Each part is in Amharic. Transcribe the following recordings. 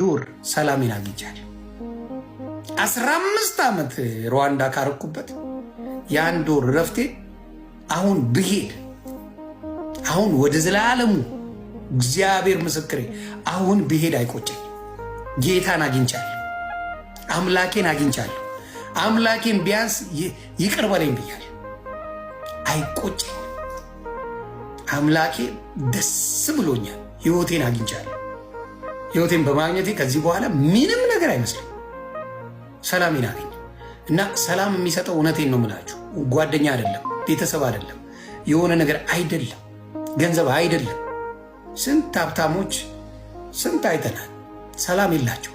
ወር ሰላሜን አግኝቻለሁ። 15 ዓመት ሩዋንዳ ካረኩበት የአንድ ወር ረፍቴ አሁን ብሄድ፣ አሁን ወደ ዘላለሙ፣ እግዚአብሔር ምስክሬ፣ አሁን ብሄድ አይቆጨኝ። ጌታን አግኝቻለሁ። አምላኬን አግኝቻለሁ። አምላኬን ቢያንስ ይቅር በለኝ ብያለሁ። አይቆጨኝ። አምላኬ ደስ ብሎኛል። ህይወቴን አግኝቻለሁ። ህይወቴን በማግኘቴ ከዚህ በኋላ ምንም ነገር አይመስልም። ሰላሜን አገኘ እና ሰላም የሚሰጠው፣ እውነቴን ነው የምላችሁ፣ ጓደኛ አይደለም፣ ቤተሰብ አይደለም፣ የሆነ ነገር አይደለም፣ ገንዘብ አይደለም። ስንት ሀብታሞች ስንት አይተናል። ሰላም የላቸው፣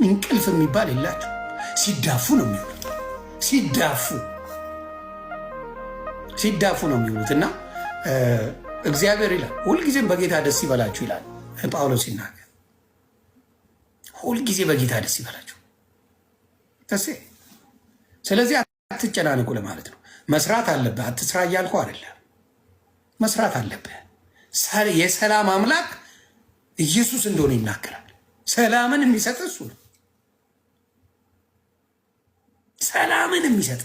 እንቅልፍ የሚባል የላቸው። ሲዳፉ ነው የሚውሉት። ሲዳፉ ሲዳፉ ነው የሚውሉት። እና እግዚአብሔር ይላል፣ ሁልጊዜም በጌታ ደስ ይበላችሁ ይላል ጳውሎስ ሲናገር፣ ሁልጊዜ በጌታ ደስ ይበላችሁ። ተሴ ስለዚህ አትጨናንቁ ለማለት ነው። መስራት አለብህ። አትስራ እያልኩ አይደለም። መስራት አለብህ። የሰላም አምላክ ኢየሱስ እንደሆነ ይናገራል። ሰላምን የሚሰጥ እሱ ነው። ሰላምን የሚሰጥ፣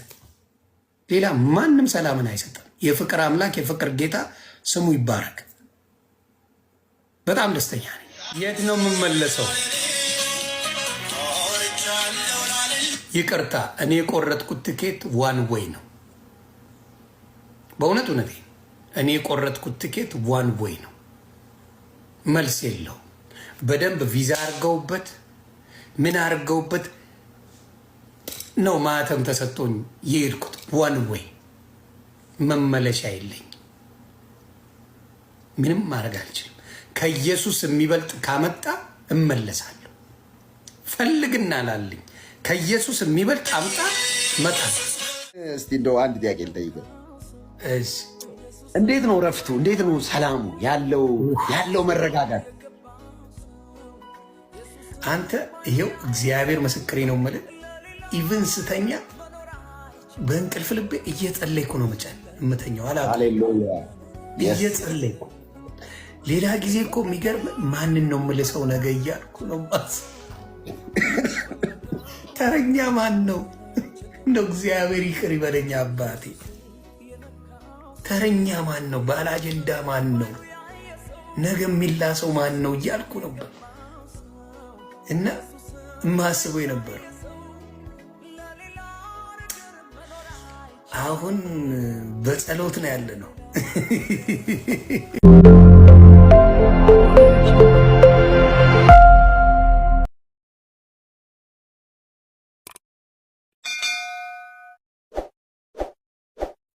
ሌላ ማንም ሰላምን አይሰጥም። የፍቅር አምላክ፣ የፍቅር ጌታ ስሙ ይባረክ። በጣም ደስተኛ ነኝ። የት ነው የምመለሰው? ይቅርታ፣ እኔ የቆረጥኩት ትኬት one way ነው። በእውነት እውነቴ፣ እኔ የቆረጥኩት ትኬት one way ነው። መልስ የለውም። በደንብ ቪዛ አድርገውበት፣ ምን አድርገውበት ነው ማተም ተሰጥቶኝ የሄድኩት። One way፣ መመለሻ የለኝ። ምንም ማድረግ አልችልም። ከኢየሱስ የሚበልጥ ካመጣ እመለሳለሁ። ፈልግና ላልኝ፣ ከኢየሱስ የሚበልጥ አምጣ፣ እመጣለሁ። እስቲ እንደው አንድ ጥያቄ ልጠይቅህ። እሺ። እንዴት ነው ረፍቱ? እንዴት ነው ሰላሙ ያለው መረጋጋት? አንተ ይሄው እግዚአብሔር ምስክሬ ነው የምልህ፣ even ስተኛ በእንቅልፍ ልቤ እየጸለይኩ ነው መጫን የምተኛው። አላውቅም። ሃሌሉያ። እየጸለይኩ። ሌላ ጊዜ እኮ የሚገርም ማንን ነው የምልሰው ነገ እያልኩ ነው ማስ ተረኛ ማን ነው? እንደው እግዚአብሔር ይቅር ይበለኝ አባቴ። ተረኛ ማን ነው? ባለ አጀንዳ ማን ነው? ነገ የሚላሰው ማን ነው እያልኩ ነበር እና የማስበው የነበረው። አሁን በጸሎት ነው ያለ ነው።